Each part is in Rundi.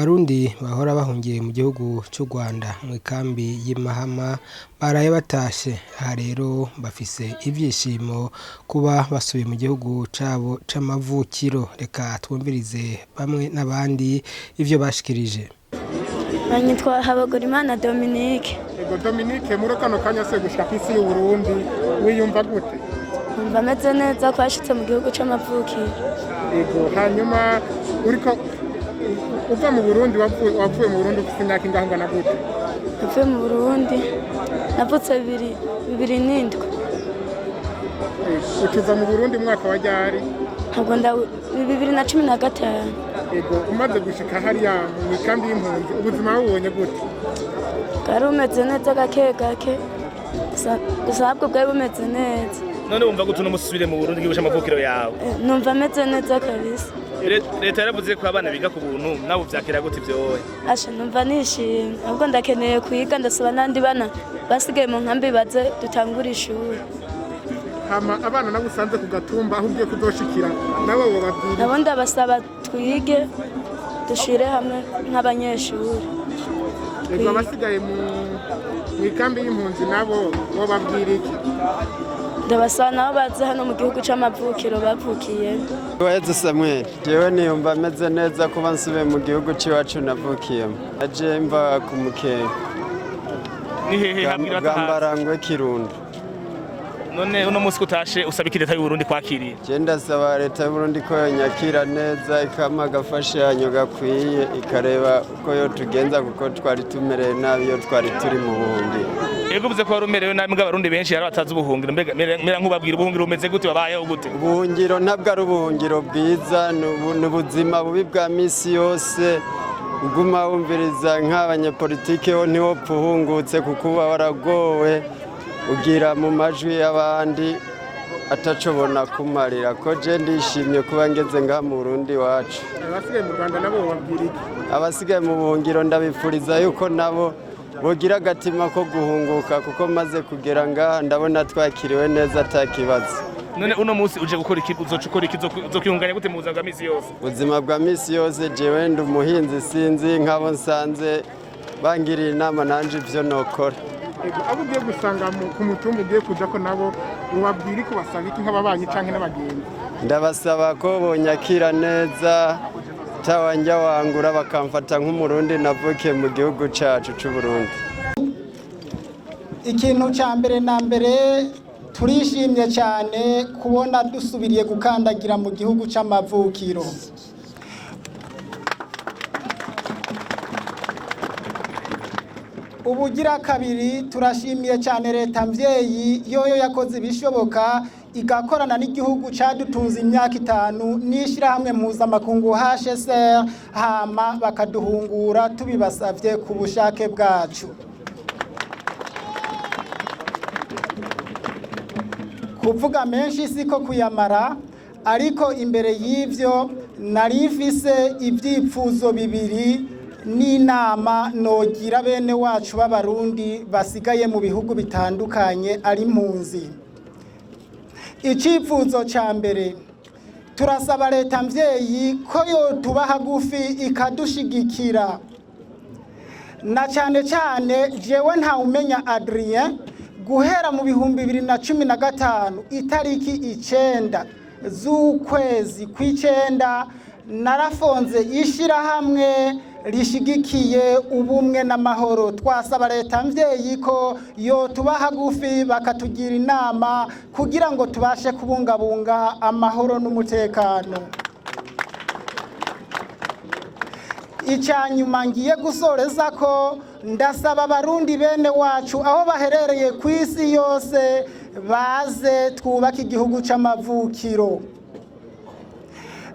Abarundi bahora bahungiye mu gihugu cy'u Rwanda mu ikambi y'i Mahama baraye batashe. Aha rero bafise ibyishimo kuba basubiye mu gihugu cabo c'amavukiro. Reka twumvirize bamwe n'abandi ivyo bashikirije. Banyitwa Habagurimana Dominique. Ego Dominique, muri kano kanya se gushika kw'isi y'u Burundi wiyumva gute? Numva ameze neza ko yashitse mu gihugu c'amavukiro. Ego, hanyuma uriko uva mu Burundi, wavuye mu Burundi ufite imyaka ingahe, ungana gute? Navuye mu Burundi navutse 2007. Ego, ucuva mu Burundi mu mwaka wa ryari? Ntabwo nda 2015. Ego, umaze gushika hariya mu ikambi y'impunzi, ubuzima wabubonye gute? Bwari bumeze neza gake gake, gusa ahubwo bwari bumeze neza. None wumva gute uno musi usubire mu Burundi, igihugu c'amavukiro yawe? Numva ameze neza kabisa. Leta yaravuze ko abana biga ku buntu, nawe uvyakira gute ivyo wowe? Asha, numva nishimye, ahubwo ndakeneye kwiga. Ndasaba n'andi bana basigaye mu nkambi baze dutangure ishuri. Hama abana nabo usanze ku gatumba aho ugiye kuzoshikira, nabo wobabwira? Nabo ndabasaba twige, dushire hamwe nk'abanyeshuri. Ego, abasigaye mu ikambi y'impunzi nabo wobabwira iki? Ndabasaba nabo baze hano mu gihugu c'amavukiro bavukiye. Waheze Samuel, jewe niyumva ameze neza kuba nsubiye mu gihugu c'iwacu navukiyemo. Aje mva ku Mukenke. Ni hehe habwira batahazi? Bwambarangwe, Kirundo. None uno musi utashe usaba iki leta y'u Burundi kwakiriye? Je ndasaba leta y'Uburundi ko yonyakira neza, ikampa agafashanyo gakwiye, ikareba uko yotugenza, kuko twari tumereye nabi iyo twari turi mu buhungiro. Ego, uvuze ko wari umerewe nabi, mbwa abarundi benshi hari batazi ubuhungiro. Mbega mera nk'ubabwira ubuhungiro bumeze gute, babayeho gute? Ubuhungiro ntabwo ari ubuhungiro bwiza, ni ubuzima bubi bwa misi yose. Uguma wumviriza nk'abanyepolitike ho, ntiwopfa uhungutse kuko uba waragowe, ugira mu majwi y'abandi atacobona kumarira. Ko je ndishimye kuba ngeze ngaha mu Burundi iwacu. Abasigaye mu Rwanda nabo wobabwira iki? Abasigaye mu buhungiro ndabifuriza yuko nabo bogira agatima ko guhunguka, kuko maze kugera ngaha ndabona twakiriwe neza ata kibazo. None uno musi uje gukora iki? Uzoca ukora iki? Uzokwiyunganya gute mu buzima bwa misi yose? Ubuzima bwa misi yose, jewe ndi umuhinzi, sinzi nk'abo nsanze bangiriye inama nanje ivyo nokora. Ego, abo ugiye gusanga ku mutumba ugiye kuja ko nabo ubabwira iki, ubasaba iki nk'ababanyi canke n'abagenzi? Ndabasaba ko bonyakira neza tawanja wangura, bakamfata nk'Umurundi navukiye mu gihugu cacu c'Uburundi. Ikintu cya mbere na mbere, turishimye cyane kubona dusubiriye gukandagira mu gihugu cy'amavukiro. Ubugira kabiri, turashimiye cyane leta mvyeyi yoyo yakoze ibishoboka igakorana n'igihugu cyadutunze imyaka 5 n'ishyirahamwe mpuzamakungu HCR, hama bakaduhungura tubibasavye ku bushake bwacu. Kuvuga menshi siko kuyamara, ariko imbere y'ivyo nari mfise ivyipfuzo bibiri n'inama nogira bene wacu b'Abarundi basigaye mu bihugu bitandukanye ari impunzi. Icyifuzo cya mbere, turasaba leta mvyeyi ko yotuba hagufi ikadushigikira, na cyane cyane jewe Ntawumenya Adrien. Guhera mu 2015 itariki 9 z'ukwezi kw'icenda, narafonze ishyirahamwe rishigikiye ubumwe n'amahoro. Twasaba leta mvyeyi ko yotuba hagufi bakatugira inama kugira ngo tubashe kubungabunga amahoro n'umutekano. Icya nyuma ngiye gusoreza ko, ndasaba Abarundi bene wacu aho baherereye ku isi yose baze twubake igihugu c'amavukiro.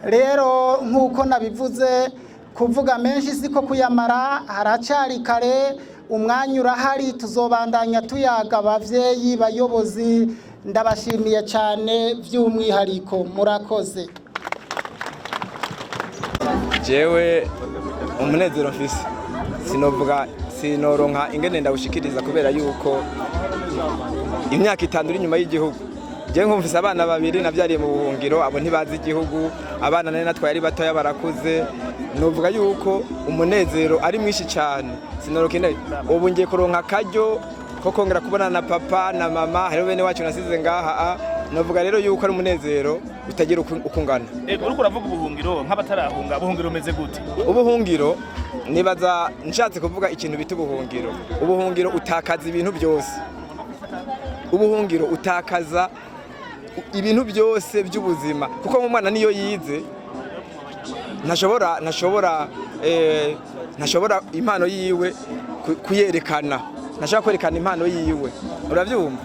Rero nk'uko nabivuze, kuvuga menshi siko kuyamara, haracari kare, umwanya urahari, tuzobandanya tuyaga. Abavyeyi, bayobozi, ndabashimiye cyane by'umwihariko, murakoze. Jewe umunezero mfise sinovuga, sinoronka ingene ndawushikiriza, kubera yuko imyaka 5 uri inyuma y'igihugu. Jewe nkumvise abana babiri navyariye mu buhungiro, abo ntibazi igihugu, abana nari natwaye ari batoya barakuze. Novuga yuko umunezero ari mwinshi cyane, sinoroka. Ubu ngiye kuronka akaryo ko kongera kubonana na papa na mama, hariho bene wacu nasize ngaha. Novuga rero yuko ari umunezero utagira uko ungana. Ego, uriko uravuga ubuhungiro, nk'abatarahunga, ubuhungiro bumeze gute? Ubuhungiro, nibaza nshatse kuvuga ikintu bita ubuhungiro, ubuhungiro utakaza ibintu byose. Ubuhungiro utakaza ibintu byose by'ubuzima, kuko nk'umwana niyo yize ntashobora impano yiwe kuyerekana, ntashobora kwerekana impano yiwe, urabyumva?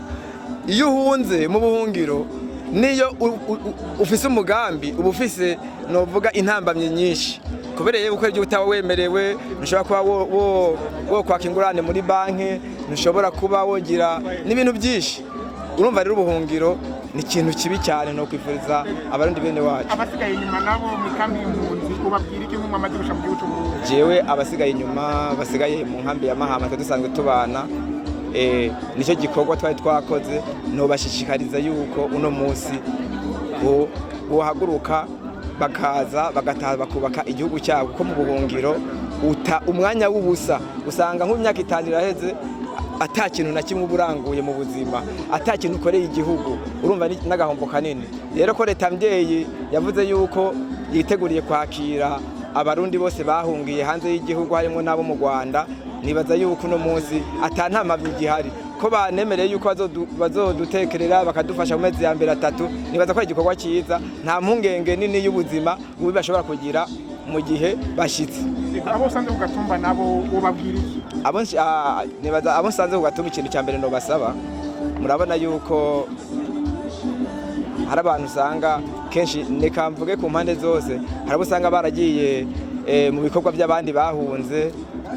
Iyo uhunze mu buhungiro, niyo ufise umugambi, uba ufise, novuga, intambamyi nyinshi, kubera yuko ibyo utaba wemerewe, ntushobora kuba wo kwaka ingurane muri banki, ntushobora kuba wogira n'ibintu byinshi. Urumva rero ubuhungiro ni ikintu kibi cyane, no kwifuriza Abarundi bene wacu. Abasigaye inyuma nabo mu kambi y'impunzi ubabwira iki, nk'umwe amaze gushika mu gihugu c'Uburundi? Jewe abasigaye inyuma, basigaye mu nkambi ya Mahama twari dusanzwe tubana, nicyo gikorwa twari twakoze, nobashishikariza yuko uno munsi bohaguruka bakaza bagataha, bakubaka igihugu cyabo, kuko mu buhungiro uta umwanya w'ubusa. Usanga nk'imyaka 5 iraheze ata kintu na kimwe uba uranguye mu buzima, ata kintu ukoreye igihugu. Urumva ni n'agahombo kanini. Rero ko leta mvyeyi yavuze yuko yiteguriye kwakira Abarundi bose bahungiye hanze y'igihugu, harimo n'abo mu Rwanda, nibaza yuko uno munsi ata ntamamyi igihari, ko banemereye yuko bazodutekerera bakadufasha mu mezi ya mbere 3, nibaza ko ari igikorwa cyiza. Nta mpungenge nini y'ubuzima bubi bashobora kugira mu gihe bashitse. Abo usanze ku gatumba nabo ubabwira iki? Nibaza abo nsanze ku gatumba, ikintu cya mbere nobasaba, murabona yuko hari abantu usanga kenshi, reka mvuge ku mpande zose, hari abo usanga baragiye mu bikorwa by'abandi bahunze,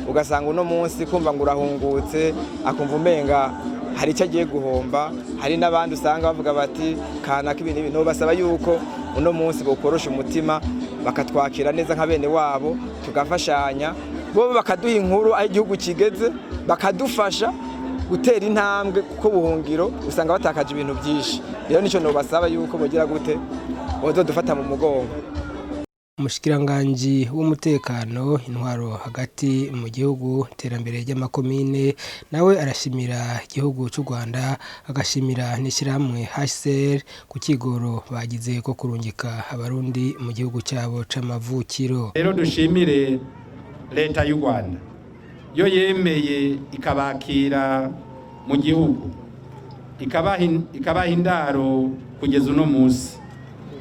ugasanga uno munsi kumva ngo urahungutse akumva umenga hari icyo agiye guhomba. Hari n'abandi usanga bavuga bati kanaka ibi n'ibi. Nobasaba yuko uno munsi bokorosha umutima, bakatwakira neza nka bene wabo, tugafashanya, bo bakaduha inkuru aho igihugu kigeze, bakadufasha gutera intambwe, kuko ubuhungiro usanga batakaje ibintu byinshi. Rero nicyo nobasaba, yuko bogira gute, bozodufata mu mugongo. Umushikiranganji w'umutekano, intwaro hagati mu gihugu, iterambere ry'amakomine, nawe arashimira igihugu cy'u Rwanda, agashimira n'ishyirahamwe HCR ku kigoro bagize ko kurungika Abarundi mu gihugu cyabo c'amavukiro. Rero dushimire leta y'u Rwanda yo yemeye ikabakira mu gihugu, ikabaha indaro kugeza uno munsi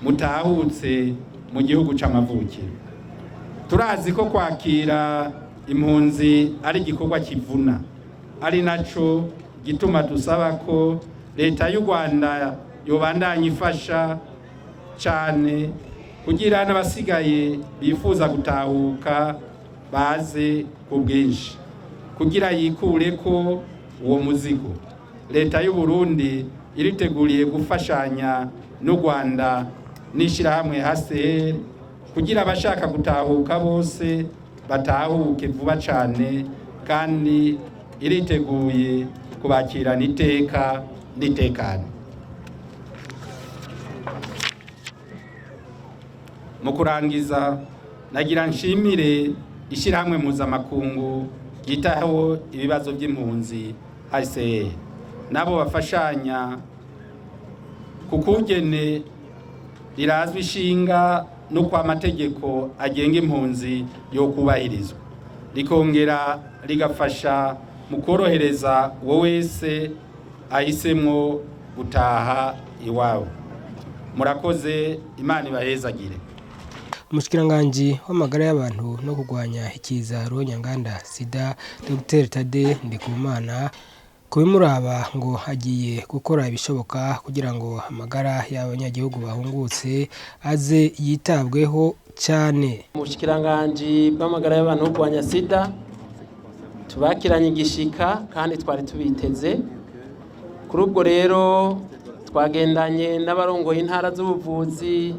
mutahutse mu gihugu c'amavukiro. Turazi ko kwakira impunzi ari igikorwa kivuna, ari naco gituma dusaba ko leta y'u Rwanda yobandanya ifasha cane kugira n'abasigaye bifuza gutahuka baze ku bwinshi, kugira yikureko uwo muzigo. Leta y'u Burundi iriteguriye gufashanya n'u Rwanda n'ishirahamwe HCR kugira abashaka gutahuka bose batahuke vuba cane, kandi iriteguye kubakirana iteka n'itekane. Mu kurangiza, nagira nshimire ishyirahamwe mpuzamakungu ryitaho ibibazo by'impunzi HCR nabo bafashanya ku kugene rirazwi ishinga no kwa amategeko agenga impunzi yo kubahirizwa, rikongera rigafasha mu korohereza uwo wese ahisemwo gutaha iwabo. Murakoze, Imana ibahezagire. Umushikiranganji w'amagara y'abantu no kurwanya ikiza ruhonyanganda sida, Dr Tade Ndikumana, kubimuraba ngo agiye gukora ibishoboka kugira ngo amagara y'abanyagihugu bahungutse aze yitabweho cyane. Mu bushikiranganji bw'amagara y'abantu no kurwanya sida tubakiranye igishika kandi twari tubiteze. Kuri ubwo rero twagendanye n'abarongoye intara z'ubuvuzi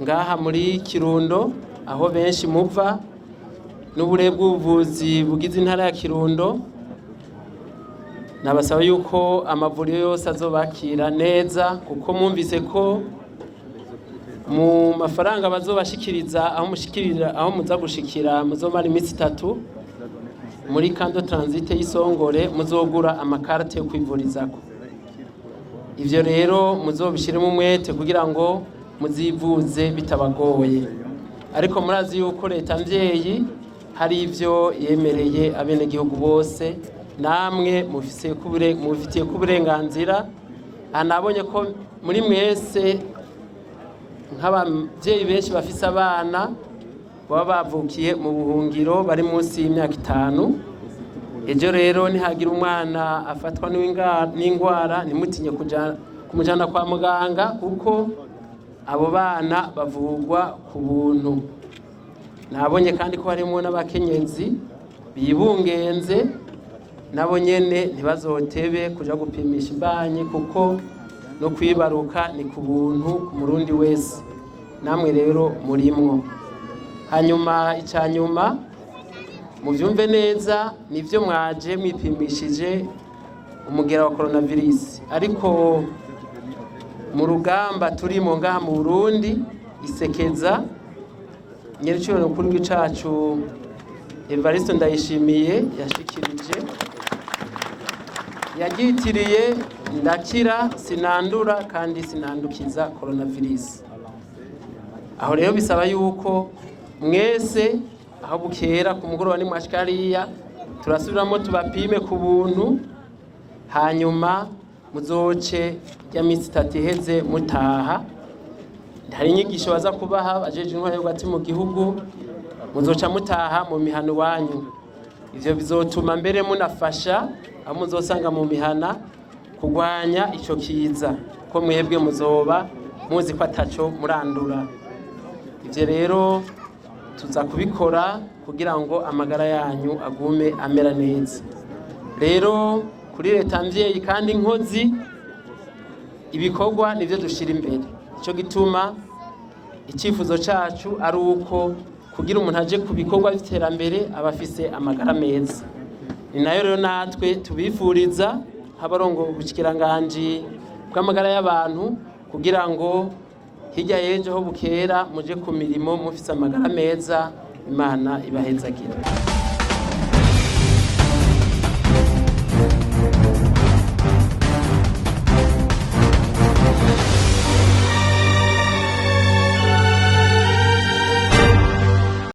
ngaha muri Kirundo, aho benshi muva, n'ubure bw'ubuvuzi bugize intara ya Kirundo. Nabasaba yuko amavuriro yose azobakira neza, kuko mwumvise ko mu mafaranga bazobashikiriza aho mushikirira, aho muza gushikira, muzomara iminsi 3 muri camp de transit y'Isongore, muzogura amakarite yo kwivurizako. Ivyo rero muzobishiremo umwete kugira ngo muzivuze bitabagoye. Ariko murazi yuko leta mvyeyi hari ivyo yemereye abenegihugu bose, namwe mufitiye kuburenganzira. Aha nabonye ko muri mwese nk'abavyeyi benshi bafise abana baba bavukiye mu buhungiro bari munsi y'imyaka 5. Ejo rero nihagira umwana afatwa n'ingwara, ntimutinye kumujana kwa muganga, kuko abo bana bavurwa ku buntu. Nabonye kandi ko harimo n'abakenyezi bibungenze, nabo nyene ntibazotebe kuja gupimisha imbanyi, kuko no kwibaruka ni ku buntu ku murundi wese, namwe rero murimwo. Hanyuma icanyuma muvyumve neza, nivyo mwaje mwipimishije umugera wa coronavirus, ariko mu rugamba turimo ngaha mu Burundi, isekeza nyiricyo mukuru w'icacu Evariste Ndayishimiye yashikirije, yagitiriye ndakira sinandura kandi sinandukiza coronavirus. Aho rero bisaba yuko mwese aho bukera ku mugoroba ni mwashikariya turasubiramo tubapime ku buntu, hanyuma muzoce ya minsi 3 iheze mutaha. Hari inyigisho baza kubaha abajeje intwaro hagati mu gihugu, muzoca mutaha mu mihana iwanyu. Ivyo bizotuma mbere munafasha aho muzosanga mu mihana kurwanya ico kiza, ko mwebwe muzoba muzi ko ataco murandura. Ivyo rero tuza kubikora kugira ngo amagara yanyu agume amera neza. Rero kuri leta mvyeyi kandi inkozi, ibikorwa nivyo dushira imbere. Ico gituma icyifuzo cacu ari uko kugira umuntu aje ku bikorwa by'iterambere aba afise amagara meza. Ni nayo rero natwe tubifuriza nk'abarongo ubushikiranganje bw'amagara y'abantu, kugira ngo hirya y'ejo ho bukera muje ku mirimo mufise amagara meza. Imana ibahezagira.